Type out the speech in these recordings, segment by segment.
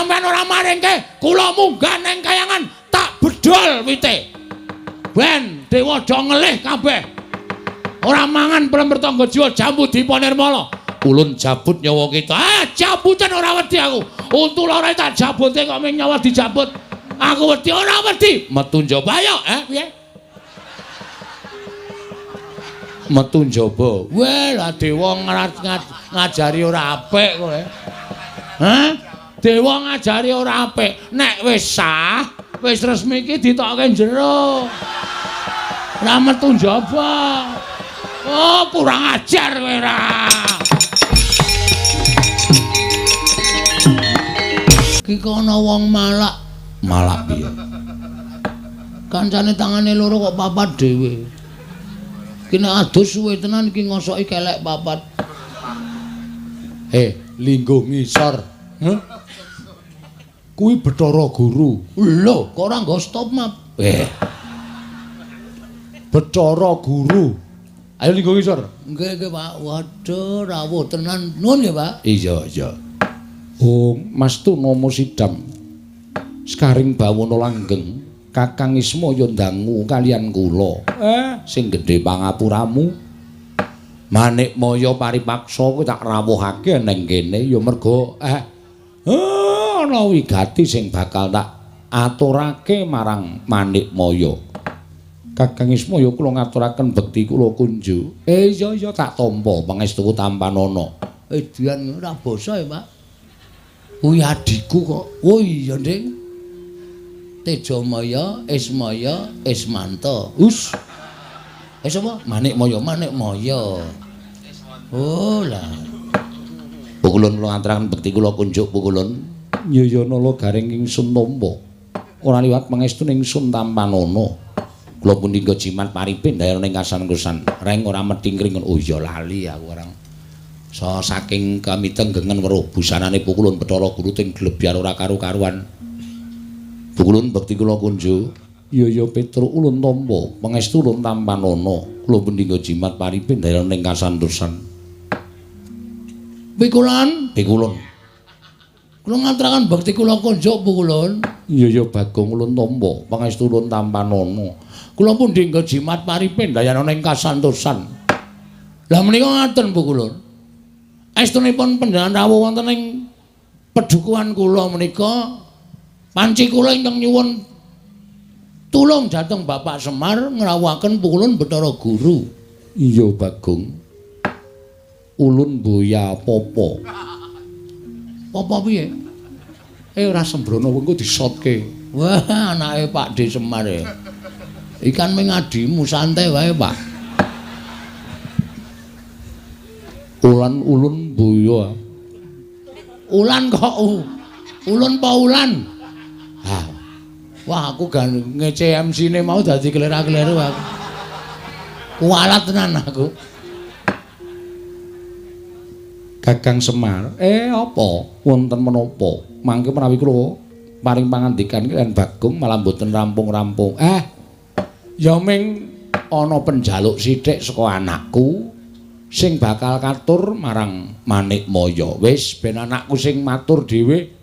Sampeyan ora maringke, kula munggah neng kayangan tak bedol wite. Ben dewa do ngelih kabeh. Ora mangan pelem pertangga jiwa jambu dipa nirmala. Ulun jabut nyawa kita. Ah, jabutan ora wedi aku. Untu lara tak jabute kok ming nyawa dijabut. Aku wedi ora wedi. Metu njaba ayo, piye? Metu njaba. Weh, lah dewa ngajari ora apik kowe. Hah? Dewa ngajari ora apik. Nek wis sah, wis resmi iki ditokke jero. Ora metu njaba. Oh, kurang ajar kowe ra. Ki kono wong malak. Malak piye? Kancane tangane loro kok papat dhewe. Ki nek adus suwe tenan iki ngosoki kelek papat. Lingguh ngisor. Heh? Kuwi Bathara Guru. Lho, kok ora nggo stop map? Bathara Guru. Ayo lingguh ngisor. Nggih, nggih, Pak. Waduh, rawuh tenan. Nuwun nggih, Pak. Iya, iya. Oh, Mas Tuna Sidam. Sekaring bawana langgeng, Kakang Ismaya ndangu kalian kula. Sing gedhe pangapuramu. Manikmaya paripaksa kuwi tak rawuhake neng kene ya merga ana wigati sing bakal tak aturake marang Manikmaya. Kakang Ismaya kula ngaturaken bekti kula kunjuk. Iya iya tak tampa pangestuku tampanana. Edian ora basa ya, Pak. Kuwi adhiku kok. Oh iya, Ding. Tejamaya, Ismaya, Ismanta. Us. Sapa? Manikmaya, Manikmaya. Oh lah. Pukulun kula ngaturaken bekti kula kunjuk pukulun. Iya nala garing ingsun tampa. Ora liwat pangestu ingsun tampanana. Kula pundi nggo jimat paripin dayana ing kasan-kusan. Reng ora methingkring. Oh iya lali aku orang. So saking kamitenggengen weruh busanane Pukulun Bathara Guru ting glebyar ora karu-karuan. Pukulun bekti kula kunjuk. Iya iya Petruk ulun tampa, pangestu ulun tampanana. Kula pundi nggo jimat paripin dayana ing kasantosan. Pikulun, pikulun. Kula ngaturaken bekti kula kunjuk Pukulun. Iya iya Bagong ulun tampa, pangestu ulun tampanana. Kula pundi nggo jimat paripin dayana ing kasantosan. Lah menika ngaten Pukulun. Estunipun panjenengan rawuh wonten ing pedukuhan kula menika panci kula ingkang nyuwun tulung dhateng Bapak Semar ngrawuhaken Pukulun Bathara Guru. Iya Bagong. Ulun boya popo. Popo piye? Ora sembrono wengko disotke. Wah, anake Pak D Semar e. Ikan ming adimu santai wae, Pak. Ulan ulun boya. Ulan kok ulun pa ulan? Ha. Wah, aku gan ngece MC-ne mau dadi kelera-keleru aku. Kualat tenan aku. Kakang Semar, apa wonten menapa? Mangke menawi kula paring pangandikan kaliyan Bagong malah mboten rampung-rampung. Ya ming ana penjaluk sithik saka anakku sing bakal katur marang Manikmaya. Wis ben anakku sing matur dhewe,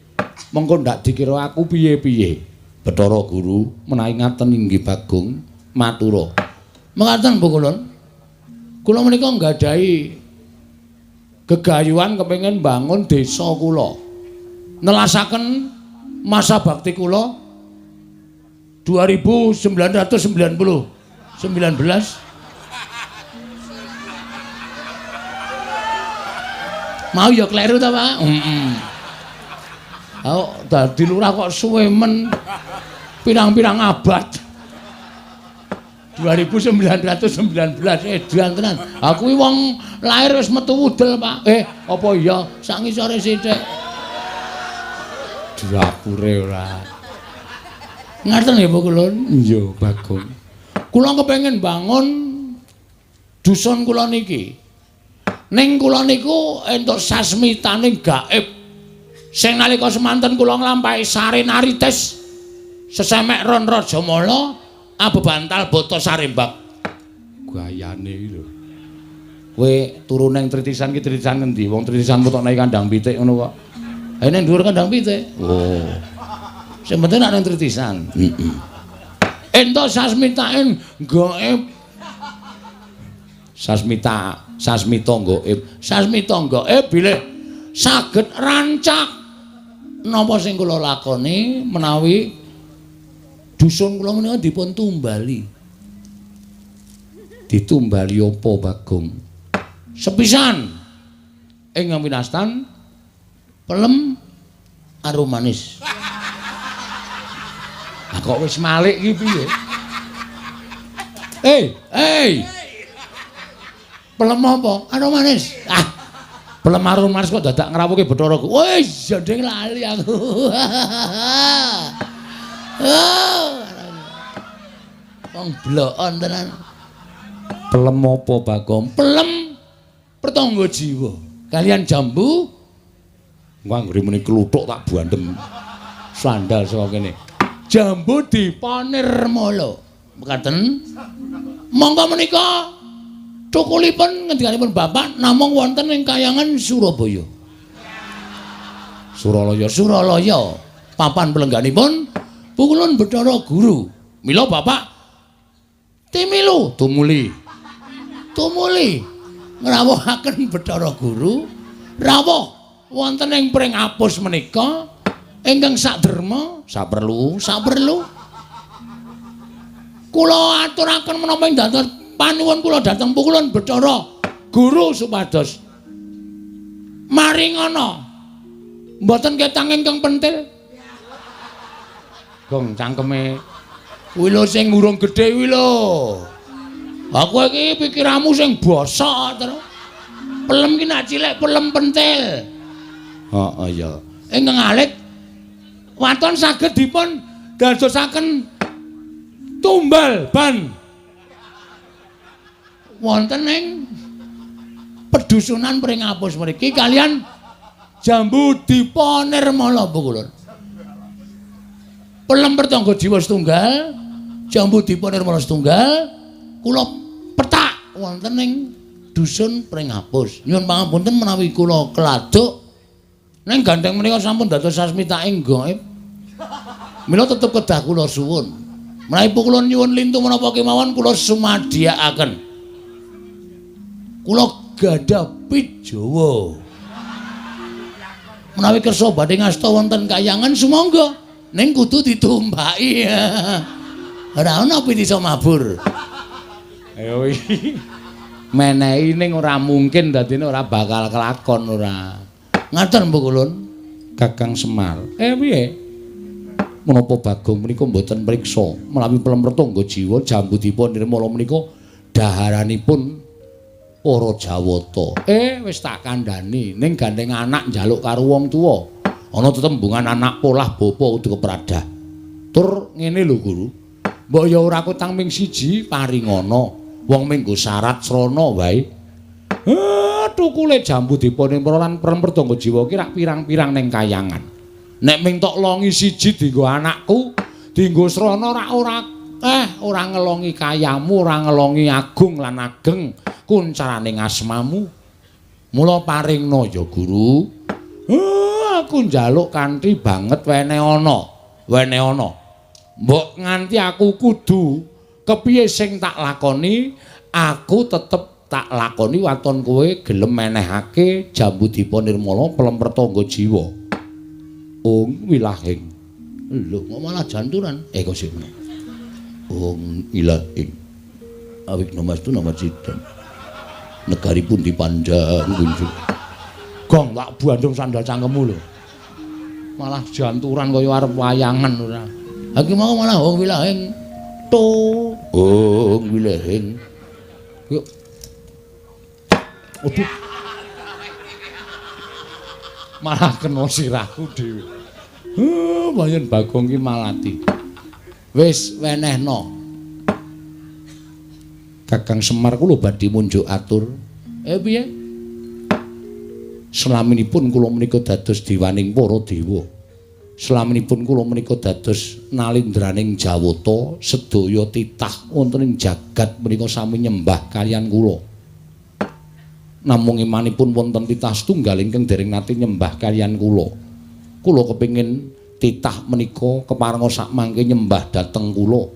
mengko ndak dikira aku piye-piye. Bathara Guru menawi ngaten inggih Bagong matura. Mekaten Pukulun. Kula menika nggadahi gegayuhan kepengin bangun desa kula. Nelasaken masa bakti kula 2990 19. Mau ya kleru ta, Pak? Heeh. Oh, dadi lurah kok suwe men pirang-pirang abad. 2919 edan tenan. Aku kuwi wong lahir wis metu wudel, Pak. Apa iya sak ngisore sithik. Dapure ora. Ngaten nggih Pukulun? Iya, Bagong. Kula kepengin bangun dusun kula niki. Ning kula niku entuk sasmitaning gaib. Sing nalika semanten kula nglampahi sarenarites sesemek ron Rajamala abebantal bata sarembak. Gayane iki lho. Kowe turu ning tritisan ki tritisan ngendi? Wong tritisan potokne kandang pitik ngono kok. Ha ning dhuwur kandang pitik. Oh. Sing penting nek ning tritisan. Heeh. Entuk sasmitaen gaib. Sasmita, sasmita gaib. Sasmita gaib bilih saged rancak napa sing kula lakoni menawi dusun kula menika dipun tumbali. Ditumbali apa, Bagong? Sepisan ing winastan pelem arum manis. Lah kok wis malik iki piye? Hey. Pelem apa? Arum manis. Ah. Pelem arum manis kok dadak ngrawuhke Bathara. Wis jandeng lali aku. Oh. Wong blokon tenan. Pelem apa, Bagong? Pelem pertangga jiwa. Kalian jambu anggere muni kluthuk tak bandem sandal saka kene. Jambu dipanirmala. Mekaten. Monggo menika cukulipun ngendikanipun Bapak namung wonten ing kayangan Surabaya. Suralaya, Suralaya. Papan pelengganipun Pukulun Bathara Guru. Mila Bapak timilu tumuli. Tumuli ngrawuhaken Bathara Guru rawuh wonten ing Pringapus menika ingkang saderma saperlu saperlu kula aturaken menapa ing dados panuwun kula dhateng Pukulun Bathara Guru supados maringana mboten ketang ingkang pentil. Gong cangkeme kuwi lho sing urung gedhe kuwi lho. Aku iki pikiranmu sing bosok terus. Pelem ki nak cilik pelem pentil. Heeh ya. Ingkang alit waton saged dipun dadosaken tumbal ban wonten ing pedusunan Pringapus mriki kalian jambu dipa nirmala Pukulun. Pelem pertangga jiwa setunggal, jambu dipa nirmala setunggal, kula petak wonten ing dusun Pringapus. Nyuwun pangapunten menawi kula keladuk ning gandeng menika sampun dados sasmitaing gaib. Mila tetep kedah kula suwun. Menawi kula nyuwun lintu menapa kemawon kula sumadiyakaken. Kula gadah pit Jawa. Menawi kersa badhe ngasta wonten kayangan sumangga ning kudu ditumbaki. Ora ana pit iso mabur. Ayo iki. Menehi ning ora mungkin dadine ora bakal kelakon ora. Ngaten Pukulun. Kakang Semar. Piye? Menapa Bagong menika mboten mriksa menawi pelem pertangga jiwa jambu dipa nirmala menika daharanipun para Jawata. Wis tak kandhani ning gandeng anak njaluk karo wong tuwa. Ana tetembungan anak polah bapa kudu kepradah. Tur ngene lho Guru. Mbok ya ora kutang ming siji paringana. Wong minggu syarat srana wae. Tukule jambu dipa nirmala lan pelem pertangga jiwa ki rak pirang-pirang ning kayangan. Nek ming tok longi siji dienggo anakku, dienggo srana rak ora ora ngelongi kayamu, ora ngelongi agung lan ageng kuncarane asmamu. Mula paringna ya Guru. Aku njaluk kanthi banget wene ana, wene ana. Mbok nganti aku kudu kepiye sing tak lakoni, aku tetep tak lakoni waton kowe gelem menehake jambu dipa nirmala pelem pertangga jiwa. Ung wilahing. Lho kok malah janturan? Kok sik ngono. Ung ilahing. Awik namastu namacidan. Negaripun dipandang kunjung. Gong tak bandung sandal cangkemmu lho. Malah janturan kaya arep wayangan ora. Ha iki mau malah ung wilahing. To, ung wilahing. Yuk. Waduh. Malah kena sirahku dhewe. Bayan Bagong ki malati. Wis wenehno. Kakang Semar kula badhe munjuk atur. Piye? Selaminipun kula menika dados dewaning para dewa. Selaminipun kula menika dados nalindraning Jawata, sedaya titah wonten ing jagat menika sami nyembah kaliyan kula. Namung imanipun wonten titah setunggal ingkang dereng nate nyembah kaliyan kula. Kula kepengin titah menika keparenga sak mangke nyembah dhateng kula.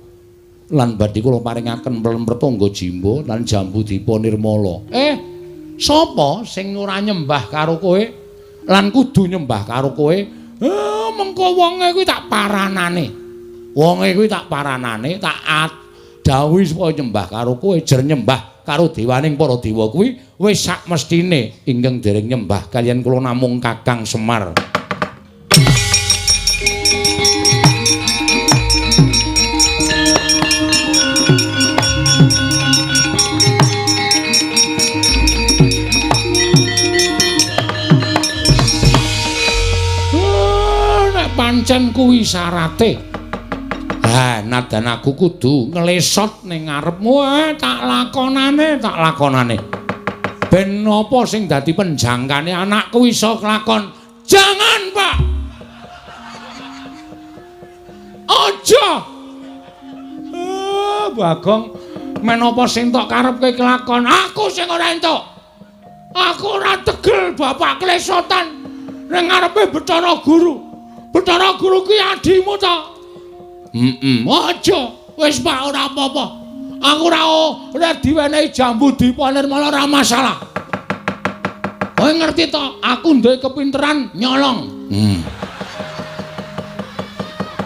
Lan badhe kula paringaken pelem Pertangga Jimba lan Jambu Dipa Nirmala. Sapa sing ora nyembah karo kowe lan kudu nyembah karo kowe? Mengko wonge kuwi tak paranane. Wonge kuwi tak paranane, tak dawuhi supaya nyembah karo kowe, jer nyembah karo dewaning para dewa kuwi wis sak mestine ingkang dereng nyembah kaliyan kula namung Kakang Semar. Nek pancen kuwi syarate, ha nadan aku kudu nglesot ning ngarepmu, tak lakonane, tak lakonane. Ben apa sing dadi penjangkane anakku iso kelakon. Jangan, Pak. Aja. Bagong, men apa sing tok karepke kelakon, aku sing ora entuk. Aku ora tegel bapak klesotan ning ngarepe Bathara Guru. Bathara Guru ki adimu ta? Aja. Wis Pak, ora apa-apa. Aku ora diwenehi Jambu Dipa Nirmala ora masalah. Kowe ngerti to, aku duwe kepinteran nyolong.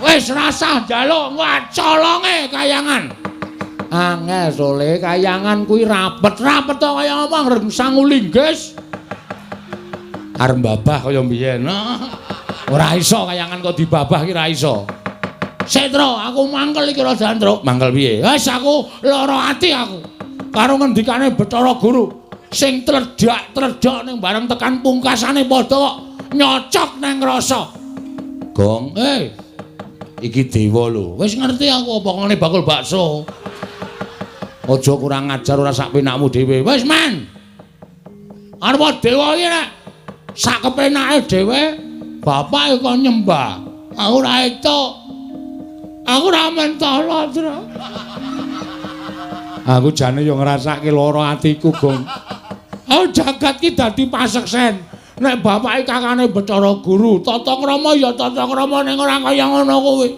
Wis rasah njaluk, colonge kayangan. Angel sole kayangan kuwi rapet-rapet to kaya apa ngrengsang linggis. Arep babah kaya mbiyen. Ora iso kayangan kok dibabah ki ora iso. Setro, aku mangkel iki rada Andro. Mangkel piye? Wis aku lara ati aku. Karo ngendikane Bathara Guru sing tledhak-tledhok ning bareng tekan pungkasane padha kok nyocok nang rasa. Gong, iki dewa lho. Wis ngerti aku apa ngene bakul bakso. Aja kurang ajar ora sak penakmu dhewe. Wis men. Arep dewa iki nek sak kepenake dhewe, bapak kok nyembah. Aku ora entuk. Aku ora mentolo, Tru. Aku jane yo ngrasake lara atiku, Gong. Oh, jagat ki dadi paseksen. Nek bapake kakane Bathara Guru, tata krama ya tata krama ning ora kaya ngono kuwi.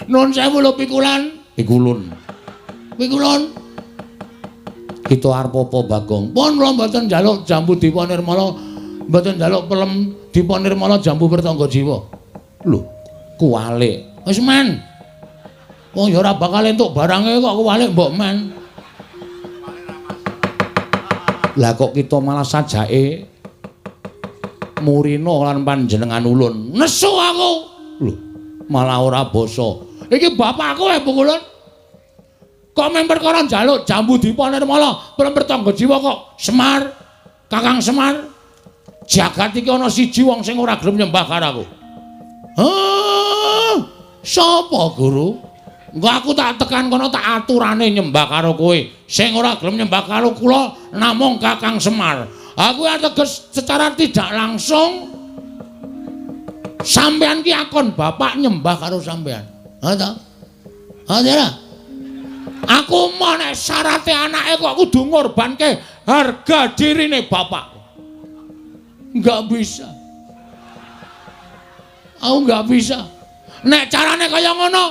Nun sewu lho pikulan. Pikulun. Pikulun. Kita arep apa, Bagong? Pun kula mboten njaluk Jambu Dipa Nirmala, mboten njaluk pelem Dipa Nirmala Jambu Pertangga Jiwa. Lho, kuwalik. Wis men. Wong ya ora bakal entuk barange kok kuwalik mbok men. Lah kok kita malah sajake murina lan panjenengan ulun. Nesu aku. Lho, malah ora basa. Iki bapakku e Pukulun. Kok men perkara njaluk Jambu Dipa Nirmala, pelem Pertangga Jiwa kok Semar, Kakang Semar. Jagat iki ana siji wong sing ora gelem nyembah karo aku. Hah? Sapa, Guru? Engko aku tak tekan kono tak aturane nyembah karo kowe. Sing ora gelem nyembah karo kula namung Kakang Semar. Aku ateges secara tidak langsung sampean ki akon bapak nyembah karo sampean. Ha ta? Ha ta? Aku mau nek syarate anake kok kudu ngorbanke harga dirine bapak. Enggak bisa. Aku enggak bisa. Nek carane kaya ngono,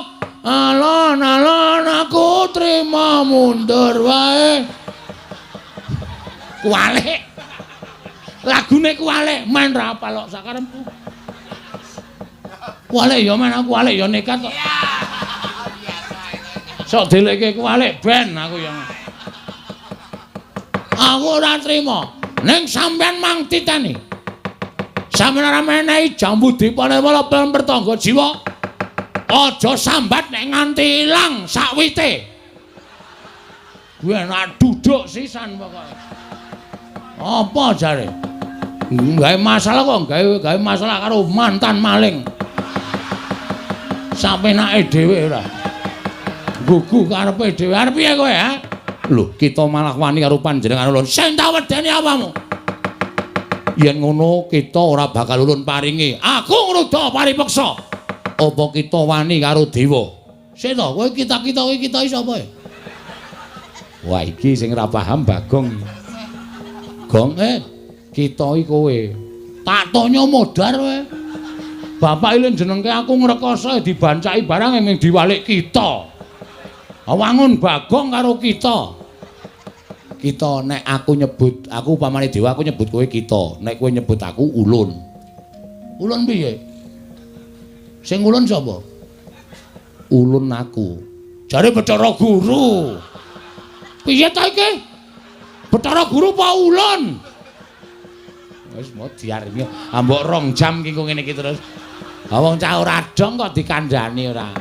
alon-alon aku trima mundur wae. Kuwalik. Lagune kuwalik, men ra apal kok sakarepku. Kuwalik ya men aku kuwalik ya nekat kok. Sok delekke kuwalik ben aku ya. Aku ora trima. Ning sampean mang titeni. Sampeyan ora menehi Jambu Dipa Nirmala pelem Pertangga Jiwa. Aja sambat nek nganti ilang sakwite. Kuwi enak duduk sisan pokoke. Apa jare? Gawe masalah kok gawe masalah karo mantan maling. Sapenake dhewe ora. Gugu karepe dhewe. Arep piye kowe, ha? Lho, kita malah wani karo panjenengan ulun. Sing tak wedeni apamu? Yen ngono kita ora bakal ulun paringi. Aku ngruda paripeksa. Apa kita wani karo dewa? Sik to, kowe kita-kita kowe kita iki sapa ya? Wah, iki sing ora paham Bagong. Gong, kita iki kowe. Tak tonyo modar kowe. Bapak ilin jenengke aku ngrekoso dibancaki barang ming diwalik kita. Wangun Bagong karo kita. Kita nek aku nyebut, aku upamane dewa aku nyebut kowe kita, nek kowe nyebut aku ulun. Ulun piye? Sing ulun sapa? Ulun aku. Jare Bathara Guru. Piye ta iki? Bathara Guru apa ulun? Wis mau diarep ambok 2 jam ki ngene iki terus. Ha wong cah ora dong kok dikandhani ora.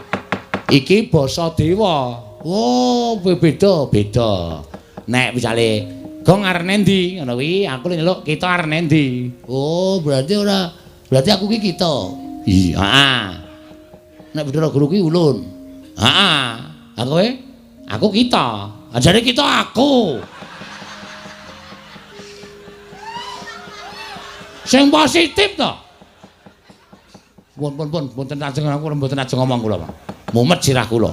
Iki basa dewa. Oh, beda, beda. Nek misale Gong arep endi ngono kuwi, aku nyeluk kita arep endi. Oh, berarti ora, berarti aku ki kita. Iya, heeh. Nek Bathara Guru ki ulun. Heeh. Ha kowe? Aku kita. Ajare kita aku. Sing positif to. Pun pun pun mboten ajeng aku mboten ajeng ngomong kula, Pak. Mumet sirah kula.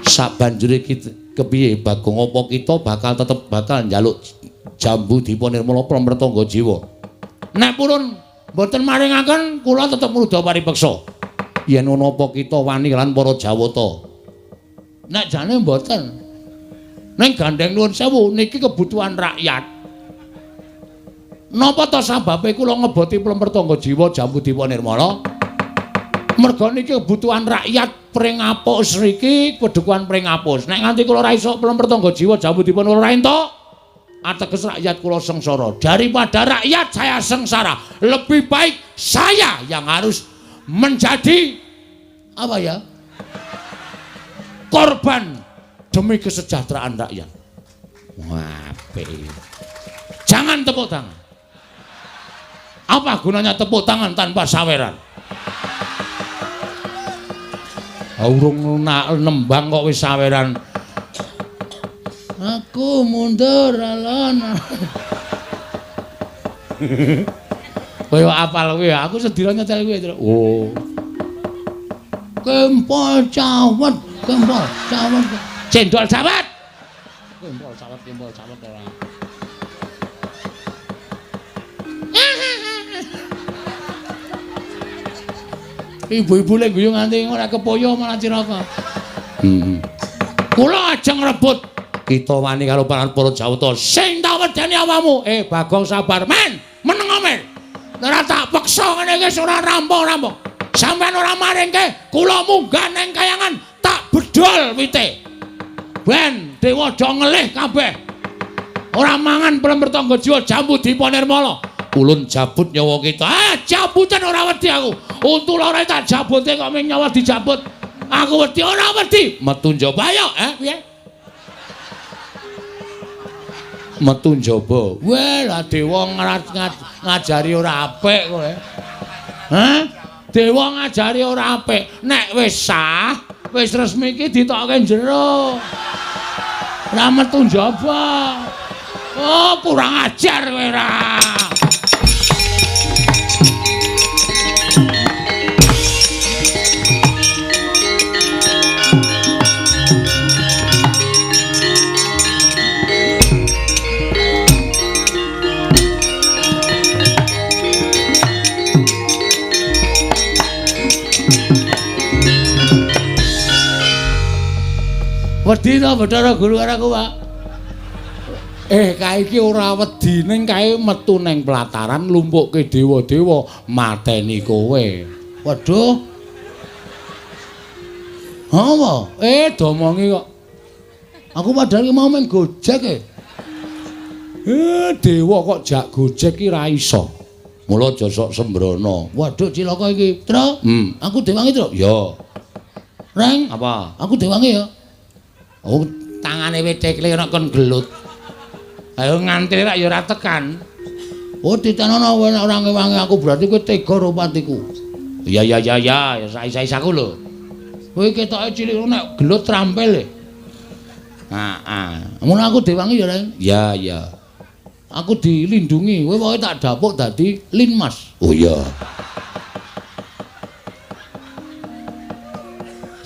Sabanjure kita kepiye Bagong apa kita bakal tetep bakal njaluk jambu dipa nirmala pramretangga jiwa. Nek purun mboten maringaken kula tetep mrudha paripeksa. Yen ana apa kita wani lan para Jawata. Nek jane mboten. Ning gandeng nuwun sewu niki kebutuhan rakyat. Napa ta sababe kula ngeboti plempertangga jiwa jambu dipa nirmala? Merga niki kebutuhan rakyat Pringapus riki, pedukuhan Pringapus. Nek nganti kula ora iso plempertangga jiwa jambu dipa ora entuk, ateges rakyat kula sengsara. Daripada rakyat saya sengsara, lebih baik saya yang harus menjadi apa ya? Korban demi kesejahteraan rakyat. Wah, apik. Jangan tepuk tangan. Apa gunanya tepuk tangan tanpa saweran? Urung nembang kok wis saweran. Aku mundur alon. Kowe apal kowe, aku sedina nyetel kowe. Oh. Kempol cawet, kempol cawet. Cendol cawet. Kempol cawet, kempol cawet ora. Ibu-ibu lek guyu nganti ora kepoyo malah cilaka. Heeh. Kula ajeng rebut kita wani karo para Jawata. Sing tak wedeni awakmu. Bagong sabar men, meneng men. Ora tak peksa ngene iki ora rampung-rampung. Sampeyan ora maringke, kula munggah nang kayangan tak bedol wite. Ben dewa do ngelih kabeh. Ora mangan plempertangga jiwa jambu dipa nirmala. Ulun jabut nyawa kita. Ah, jabutan ora wedi aku. Untu loro tak jabute kok ming nyawa dijabut. Aku wedi ora wedi. Metu njaba ayo, piye? Metu njaba. Weh, lah dewa ngajari ora apik kowe. Hah? Dewa ngajari ora apik. Nek wis sah, wis resmi iki ditokke jero. Ora metu njaba. Oh, kurang ajar kowe ra. Wedi to Bathara Guru karo aku, Pak? Kae iki ora wedi ning kae metu ning pelataran lumpukke dewa-dewa mateni kowe. Waduh. Apa? Domongi kok. Aku padahal ki mau main Gojek e. Dewa kok jak Gojek ki ra iso. Mula aja sok sembrono. Waduh cilaka iki. Tru. Aku dewangi, Tru. Ya. Reng, apa? Aku dewangi ya. Oh, tangane wit tekle ana kon gelut. Ayo nganti rak ya ora tekan. Oh, ditenono ora ngewangi aku berarti kowe tega karo patiku. Ya ya ya ya, ya sais-sais aku lho. Kowe ketoke cilik nek gelut trampil e. Heeh. Ngono aku dewangi ya, Reng. Ya ya. Aku dilindungi, kowe pokoke tak dapuk dadi Linmas. Oh iya.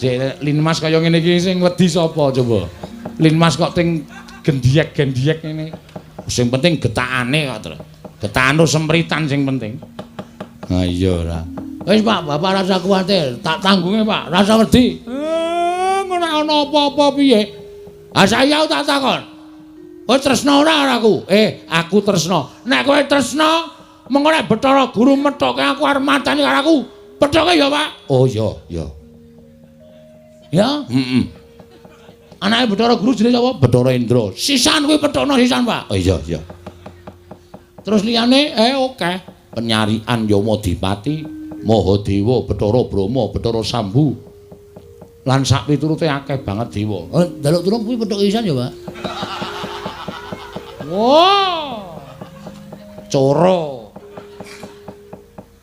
Sik Linmas kaya ngene iki sing wedi sapa coba? Linmas kok ting gendiyek-gendiyek ngene. Sing penting getakane kok, Tru. Getakane sempritan sing penting. Ha iya ora. Wis Pak, Bapak rasa kuwatir, tak tanggunge Pak, rasa wedi. Ngono ana apa-apa piye? Ah saiki aku tak takon. Kowe tresna ora karo aku? Aku tresna. Nek kowe tresna, mengko nek Bathara Guru methoke aku arep mateni karo aku. Pethoke ya, Pak. Oh iya, iya. Ya, heeh. Anake Bathara Guru jenenge sapa? Bathara Indra. Sisan kuwi pethokno sisan, Pak. Oh iya, iya. Terus liyane oke. Penyarian Yamadipati, Mahadewa, Bathara Brahma, Bathara Sambu. Lan sak piturute akeh banget dewa. Oh, njaluk tulung kuwi pethoke sisan ya, Pak. Wah. Coro.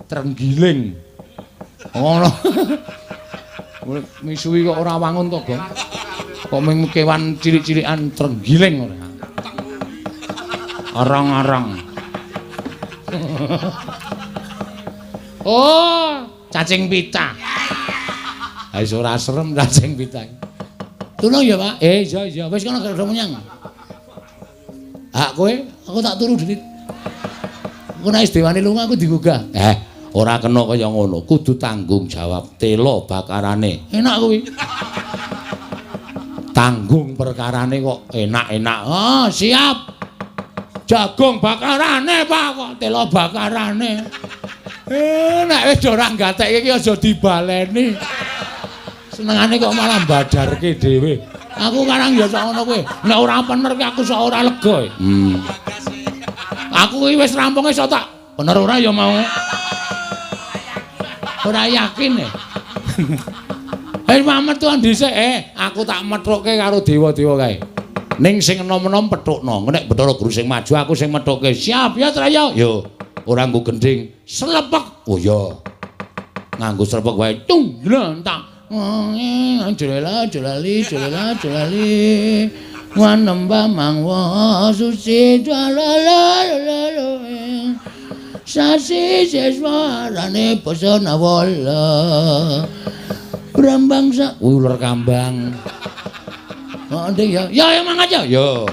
Trenggiling. Ngono. Misuwi kok ora wangun to, Gong. Kok mung kewan cilik-cilikan trenggiling ora. Arang-arang. Oh, cacing pita. Ha wis ora serem cacing pita. Tulung ya, Pak. Iya iya, wis kono gak menyang. Hak kowe, aku tak turu dhewe. Engko nek wis dewane lunga aku digugah. Ora kena kaya ngono, kudu tanggung jawab tela bakarane. Enak kuwi. Tanggung perkarane kok enak-enak. Oh, siap. Jagung bakarane, Pak, kok tela bakarane. Nek wis ora gatekke iki aja dibaleni. Senengane kok malah badarke dhewe. Aku karang ya sak ngono kuwi. Nek ora pener ki aku sak ora lega. Aku iki wis rampung iso tak bener ora ya mau. Ora yakin e. Mametuan dhisik, aku tak methukke karo dewa-dewa kae. Ning sing enom-enom pethukno. Nek Bathara Guru sing maju aku sing methukke. Siap ya Traya. Yo, ora nggo gendhing. Slepek. Oh iya. Nganggo slepek wae. Tung tak. Jolela jolali jolela jolali. Wanembah mangwa suci jalala. Sasi seswarane basa nawala. Brambang sak uler kambang. Oh, nding ya. Ya ya mangkat ya. Yo.